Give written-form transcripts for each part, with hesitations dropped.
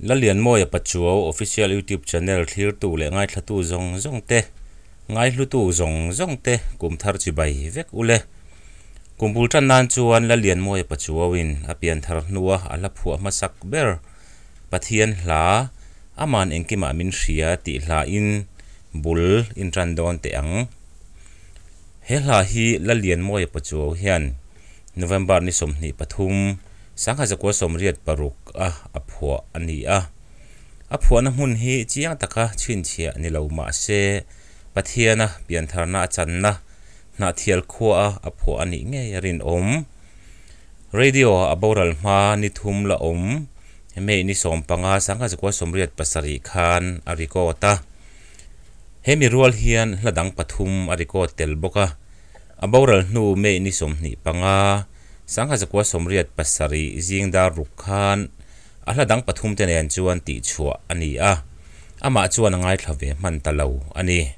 Lallianmawia Pachuau Official YouTube Channel thlirtu leh ngaithlatu zawng zawng te, ngaihlutu zawng zawng te kum thar chibai vek u le. Kum bul tan nan chuan Lallianmawia Pachuauin a pian thar hnua a hla phuah hmasak ber Pathian hla Aman engkimah min hria tih hlain bul intan dawn teh ang. He hla hi Lallianmawia Pachuau hian November ni 23, 1986 a a phuah a ni a. A phuahna hmun hi chiang taka chhinchhiah ni lo mah se, Pathiana piantharna a channa Hnahthial khuaa a phuah a nih ngei a rinawm. Radio a boral hma ni thum la awm May ni 15, 1987 khan a record a. He mi rual hian hla dang pathum a record tel bawk a. A boral hnu May ni 25, 1987 zing dar ruk khan a hla dang pathum te nen chuan tihchhuah a ni a, amah chuan a ngaithla ve hman ta lo a ni.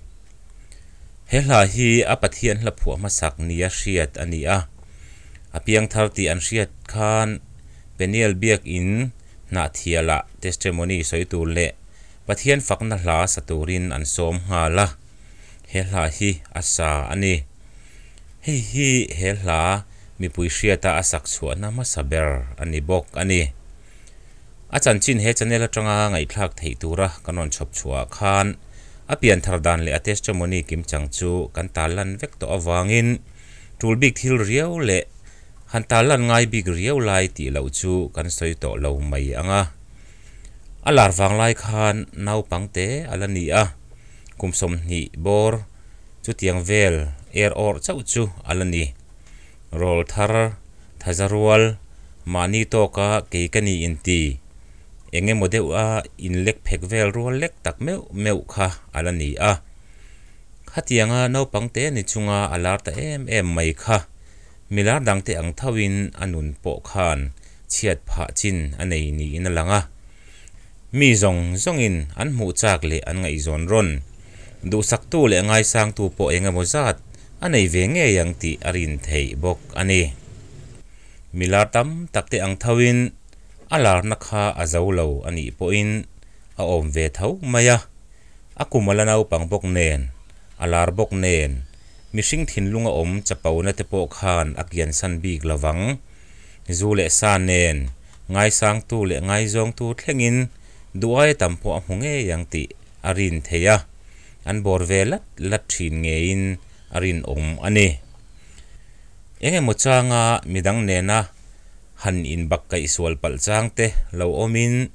He hla hi a Pathian hla phuah hmasak nia hriat a ni a, a piangthar tih an hriat khan Peniel Biakin Hnahthialah testimony sawi tur leh Pathian fakna hla sa turin an sawm nghal a. He hla hi a sa a ni. Hei hi he hla mipui hriata a sak chhuahna hmasa ber a ni bawk a ni. A chanchin he channel atanga ngaihthlak theih tura kan rawn chhawp chhuahah khan a pianthar dan leh a testimony kimchang chu kan tarlan vek tawh avangin tul bik thil riau leh han tarlan ngai bik riau lai tih loh chu kan sawi tawh lo mai ang a. A lar vang lai khan naupang te a la ni a. Kum 20 bawr chutiang vel er awrh chauh chu a la ni. Rawl thar, thaza rual, mahni tawka kei ka ni inti, eng emaw deuha inlek phek vel rual lek tak meuh meuh kha a la ni a. Khatianga naupang te ni chunga a lar ta em em mai kha milar dangte ang thoin a nun pawh khan chhiat phah chin a nei niin a lang a. Mi zawng zawngin an hmuh chak leh an ngaihzawn rawn. Duhsaktu leh ngaisangtu pawh eng emaw zat a nei ve ngei ang tih a rin theih bawk a ni. Mi lar tam tak te ang thoin a larna kha a zo lo a nih pawhin a awm ve tho mai a. A kum a la naupang bawk nen, a lar bawk nen, mihring thinlung a awm chapona te pawh khan a kiansan bik lovang. Zu leh sa nen Ngaisangtu leh ngaizawngtu thlengin duh aia tam pawh a hmu ngei ang tih a rin theih a, an bawr ve lat lat thin ngeiin a rinawm a ni. Eng emaw changa midang nena han inbakkaih sual palh chang te lo awmin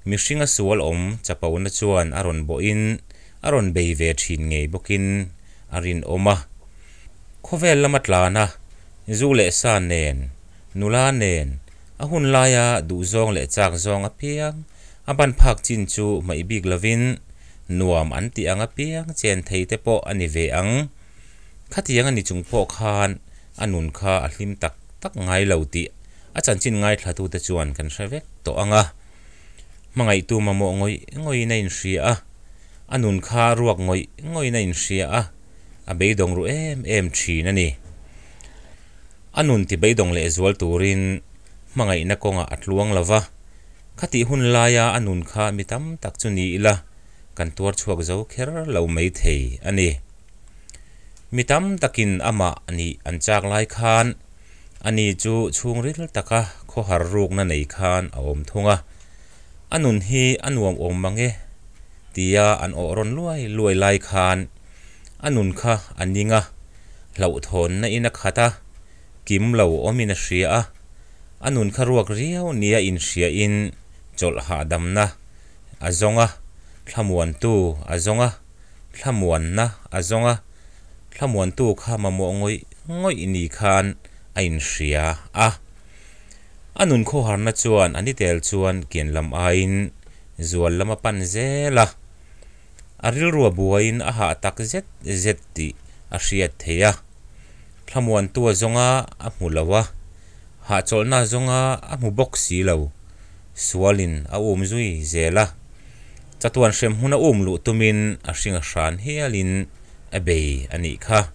mihringa sual awm chapona chuan a rawn bawhin a rawn bei ve thin ngei bawkin a rinawm a. Khawvel lama tlana zu leh sa nen Nula nen, a hun laia duhzawng leh chak zawng apiang, a ban phak chin chu hmaih bik lovin nuam an tih ang apiang chen thei te pawh a ni ve ang. Khatiang a ni chung pawh khan a nun kha a hlim tak tak ngai lo tih a chanchin ngaithlatute chuan kan hre vek tawh ang a. Hmangaihtu mamawh ngawih ngawihin a inhria a, a nun kha ruak ngawih ngawihin a inhria a, a beidawng ru em em thin a ni. A nun ti beidawng leh zual turin hmangaihna kawngah a tluang lo va, khatih hun laia a nun kha mi tam tak chu ni ila kan tuar chhuak zo kher lo mai thei a ni. Mi tam takin amah nih an chak lai khan ani chu chhungril taka khawhar rukna nei khan a awm thung a, a nun hi a nuam awm mang e tia an awh rawn luai luai lai khan a nun kha a ning a, hlauhthawnna in a khat a, kim lo awmin a hria a, a nun kha ruak riau nia inhriain chawlh hahdamna a zawng a, thlamuantu a zawng a, thlamuanna a zawng a, thlamuantu kha mamawh ngawih ngawih ni khan a inhria a. A nun khawharna chuan a ni tel chuan kian lam aiin zual lam a pan zel a. A rilru a buaiin a hah tak zet zet tih a hriat theih a. Thlamuantu a zawnga a hmu lo a, hahchawlhna a zawnga a hmu bawk si lo. Sualin a um zui zel a, chatuan hrem hmun a um luh tumin a hring a hran hialin a bei a nih kha.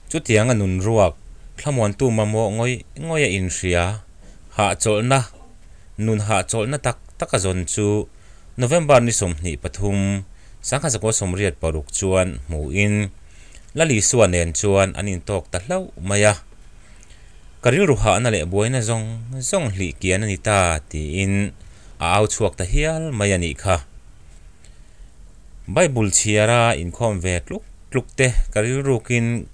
Chutiang a nun ruak, thlamuantu mamawh ngawih ngawih a inhria, hahchawlhna, nun hahchawlhna tak tak a zawn chu November ni 23, 1986 chuan hmuhin Lal Isua nen chuan an intawk ta hlauh mai a. Ka rilru hahna leh buaina zawng zawng hlih kian a ni ta tiin a au chhuak ta hial mai a nih kha. Bible chhiara inkhawm ve tluk tluk te ka rilrukin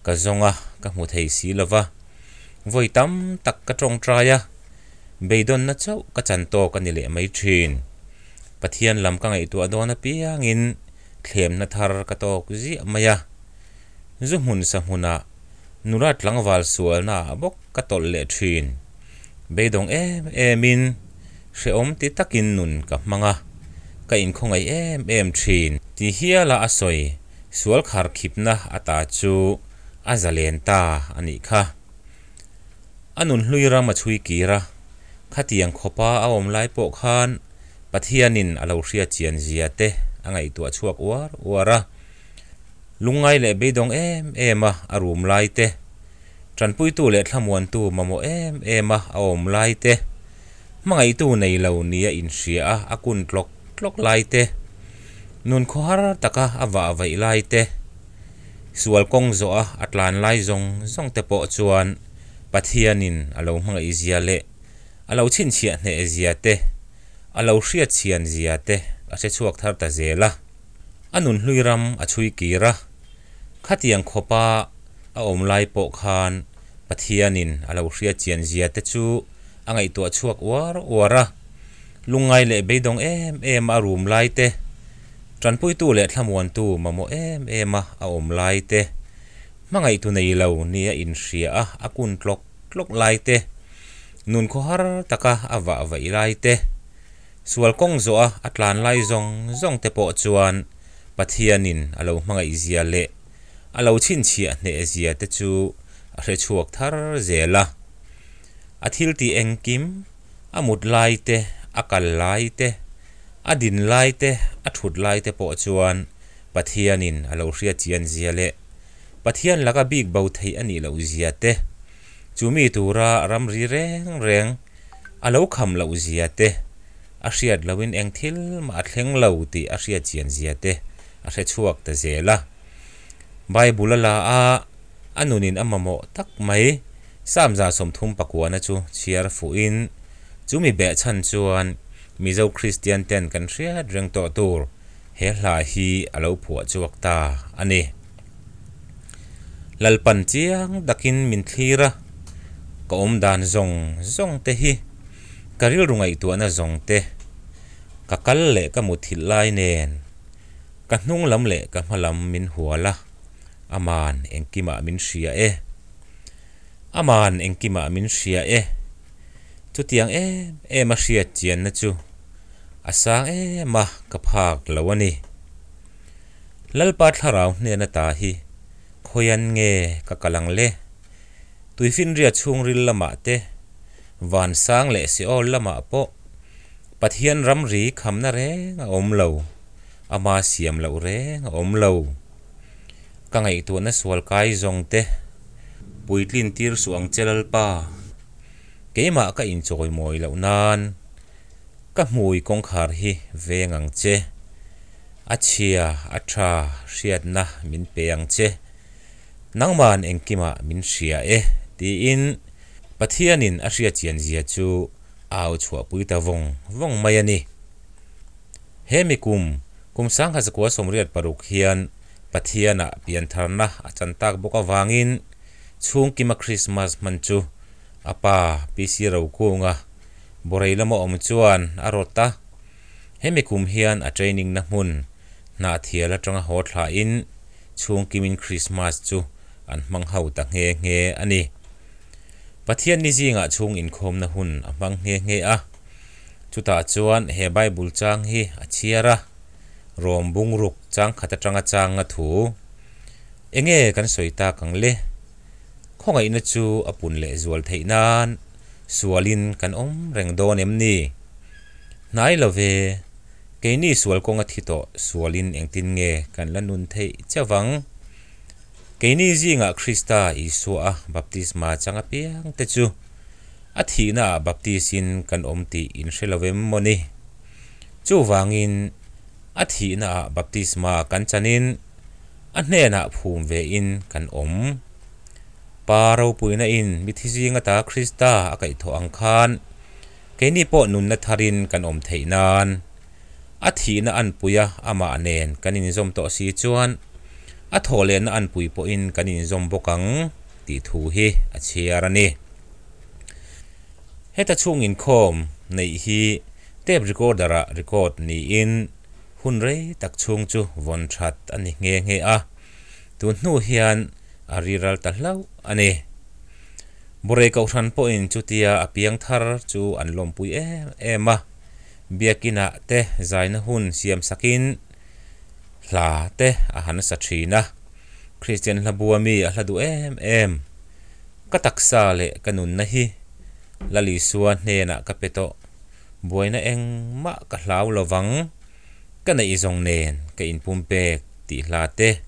ka zawng a, ka hmu thei si lo va. Vawi tam tak ka tawngtai a. Beidawnna chauh ka chan tawk a ni leh mai thin. Pathian lam ka ngaihtuah dawn apiangin thlemna thar ka tawk ziah mai a. Zu hmun sa hmunah nula tlangval sualnaah bawk ka tawlh leh thin. Beidawng em emin hrehawm ti takin nun ka hmang a, ka inkhawngaih em em thin. Ti hiala a sawi sual kharkhipna ata chu a zalen ta a nih kha. A nunhlui ram a chhui kir a, khatiang khawpa a awm lai pawh khan Pathianin a lo hriat chian zia te a ngaihtuah chhuak uar uar a. Lungngai leh beidawng em em a a rum lai te, tanpuitu leh thlamuantu mamawh em em a a awm lai te, hmangaihtu nei lo nia inhria a a kun tlawk tlawk lai te, nun khawhar taka a vah vaih lai te, Sual kawng zawh a a tlan lai zawng zawng te pawh chuan Pathianin a lo hmangaih zia leh a lo chhinchhiah hneh zia te, a lo hriat chhian zia te a hre chhuak thar ta zel a. A nunhlui ram a chhui kir a, khatiang khawpa a awm lai pawh khan Pathianin a lo hriat chian zia te chu a ngaihtuah chhuak uar uar a. Lungngai leh beidawng em em a rum lai te, Tanpuitu leh thlamuantu mamawh em em a a awm lai te, hmangaihtu nei lo nia inhria a a kun tlawk tlawk lai te, nun khawhar taka a vah vaih lai te, sual kawng zawh a a tlan lai zawng zawng te pawh chuan Pathianin a lo hmangaih zia leh a lo chhinchhiah hneh zia te chu a hre chhuak thar zel a. A thil tih engkim, a mut lai te, a kal lai te, A din lai te, a thut lai te pawh chuan Pathianin a lo hriat chian zia leh Pathian laka bik bo theih a nih loh zia te, chu mi tura ramri reng reng a lo kham loh zia te, a hriat lohin eng thil mah a thleng lo tih a hriat chian zia te a hre chhuak ta zel a. Bible a la a, a nunin a mamawh tak mai. Sam 39 chu chhiar fuhin chumi behchhan chuan Mizo Kristian ten kan hriat reng tawh tur he hla hi a lo phuah chhuak ta a ni. Lalpan chiang takin min thlir a, ka awm dan zawng zawng te hi ka rilru ngaihtuahna zawng te, ka kal leh ka muthilh lai nen ka hnung lam leh ka hma lam min hual a, aman engkimah min hria e. Aman engkimah min hria e. Chutiang em em a hriat chianna chu a sang em a, ka phak lo a ni. Lalpa thlarau hnena ta hi khawian nge ka kal ang le? Tuifinriat chhungril lamah te, vansang leh Seol lamah pawh Pathian ramri khamna reng a awm lo, ama siam loh reng a awm lo. Ka ngaihtuahna sual kai zawng te. Puitlin tir suh ang che Lalpa. Keimah ka inchawi mawi loh nan ka hmui kawngkhar hi veng ang che. A chhia, a tha hriatna min pe ang che. Nangman engkimah min hria e tiin Pathianin a hriatchian zia chu a au chhuahpui ta vawng vawng mai a ni. He mi kum, kum 1986 hian Pathianah piantharna a chan tak bawk avangin chhungkima Krismas hman chu a pa PC Rokunga Borei lama awm chuan a rawt a. He mi kum hian a training na hmun Hnahthial atanga haw thlahin chhungkimin Krismas chu an hmang ho ta nghe nghe a ni. Pathian ni zingah chhung inkhawmna hun a hmang nghe nghe a. Chutah chuan he Bible chang hi a chhiar a, Rom bungruk chang khat atanga changa thu. Enge kan sawi tak ang le? Khawngaihna chu a pun leh zual theih nan sualin kan awm reng dawn em ni? Hnai lo ve, keini sual kawnga thi tawh sualin engtin nge kan la nun theih chauh ang? Keini zingah Krista Isua a baptisma chang apiang te chu. A thihnaah baptis-in kan awm tih in hre lo em maw ni? Chuvangin, a thihnaah baptisma kan chanin a hnenah phum vein kan awm. Pa ropuina in mithi zing ata Krista a kaihthawh ang khan keini pawh nunna tharin kan awm theih nan a thihna anpuia amah nen kan inzawm tawh si chuan a thawhlehna anpui pawhin kan inzawm bawk ang tih thu hi a chhiar a ni. Heta chhung inkhawm neih hi tape recorder-ah record niin hun rei tak chhung chu vawn that a ni nghe nghe a, tun hnu hian a riral ta hlauh a ni. Burei Kohhran pawhin chutia a piang thar chu an lawmpui em em a, Biakinah te zaina hun siam sakin hla te a han sa thin a, Kristian hla bua mi a hla duh em em. Ka taksa leh ka nunna hi Lal Isua hnenah ka pe tawh, buaina engmah ka hlau lovang, ka neih zawng nen ka inpumpek tih hla te.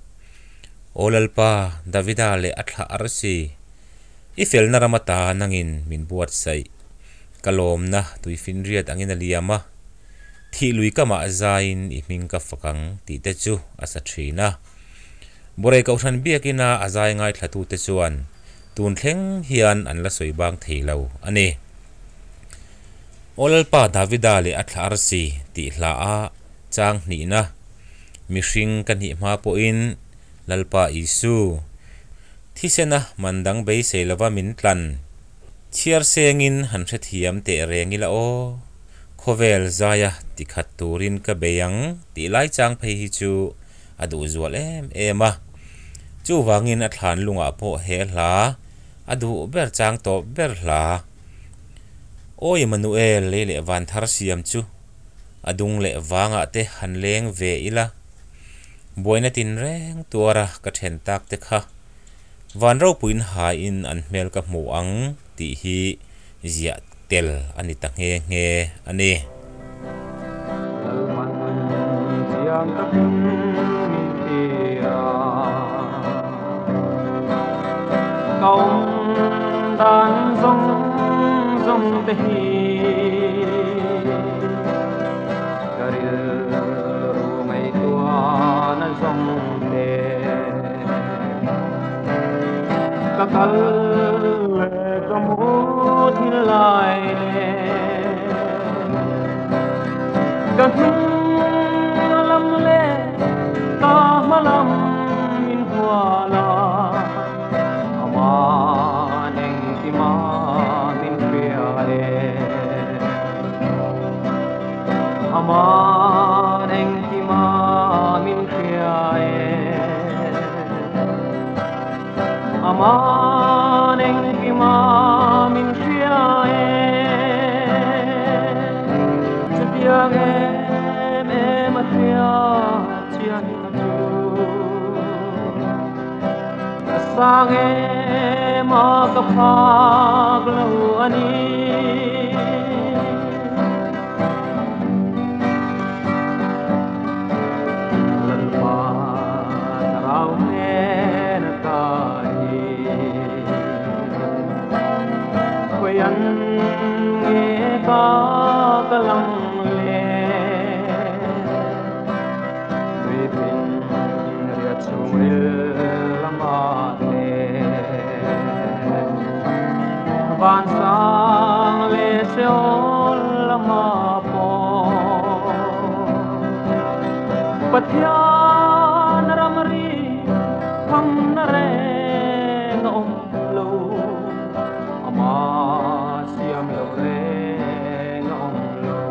Aw Lalpa, Davida leh a thlah arsi, i felna ram ata nangin min buatsaih. Ka lawmna tuifinriat angin a liam a, thih lui kamah zaiin i hming ka fak ang tih te chu a sa thin a. Borei Kohhran biakina a zai ngaithlatute chuan tun thleng hian an la sawi bang thei lo a ni. Aw Lalpa, Davida leh a thlah arsi tih hla a chang hnihna. Mihring ka nih hma pawhin Lalpa Isu, thisena man dang beisei lova min tlan chhiar sengin han hrethiam teh reng ila aw, khawvel zaia tikhat turin ka bei ang tih lai chang phei hi chu a duh zual em em a. Chuvangin a thlan lungah pawh he hla a duh ber chang tawp ber hla. Aw Emmanuel lei leh van thar siam chu. A dung leh vangah te han leng ve ila, buaina tinreng tuara ka then tak te kha van ropuiin haiin an hmel ka hmu ang tih hi ziah tel a ni ta nghe nghe a ni. Lalman chiang takin min thlir a, ka awm dan zawng zawng te hi ka rilru ngaihtuahna zawng te ka kal leh ka mu thil lai leh ka hnung lam leh ka hma lam min hual a, aman engkima min hria e, aman engkima min hria e, aman engkima min hria e, chutiang em em a hria chian na chu ka sang em a ka phak lo a ni. Lalpa thlarau hnen ata hi khawian nge ka ka lang le tuipin riat chhungril lamah te van sang leh Seol lamah pawh Pathian ramri thamna reng a awm lo, ama siam lo reng a awm lo.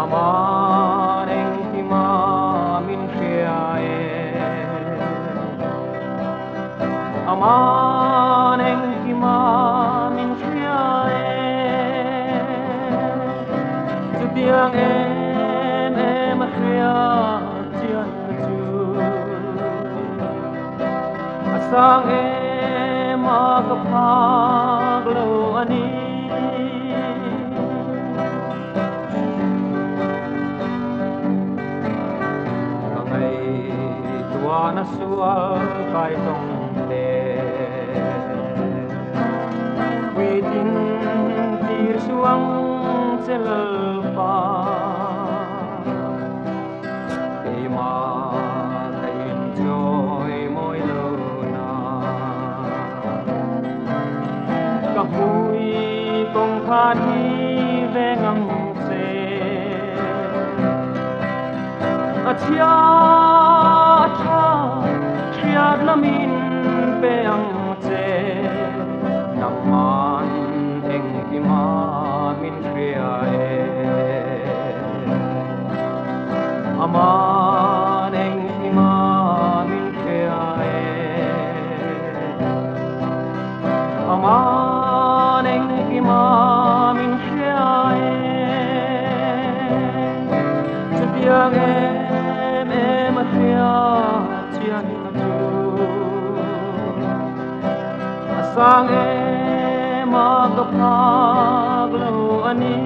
Aman engkima min hria e, Aman engkima min hria e, chutiang em em a hria chian na chu a sang em a ka phak lo a ni. Ka ngaihtuahna sual kai tawng te. A chhia a tha hriatna min pe ang che. Nangman engkima min hria e. Aman engkima min hria e. Aman engkima min hria e. Chutiang em em a hria chian na chu. A sang em a ka phak lo a ni.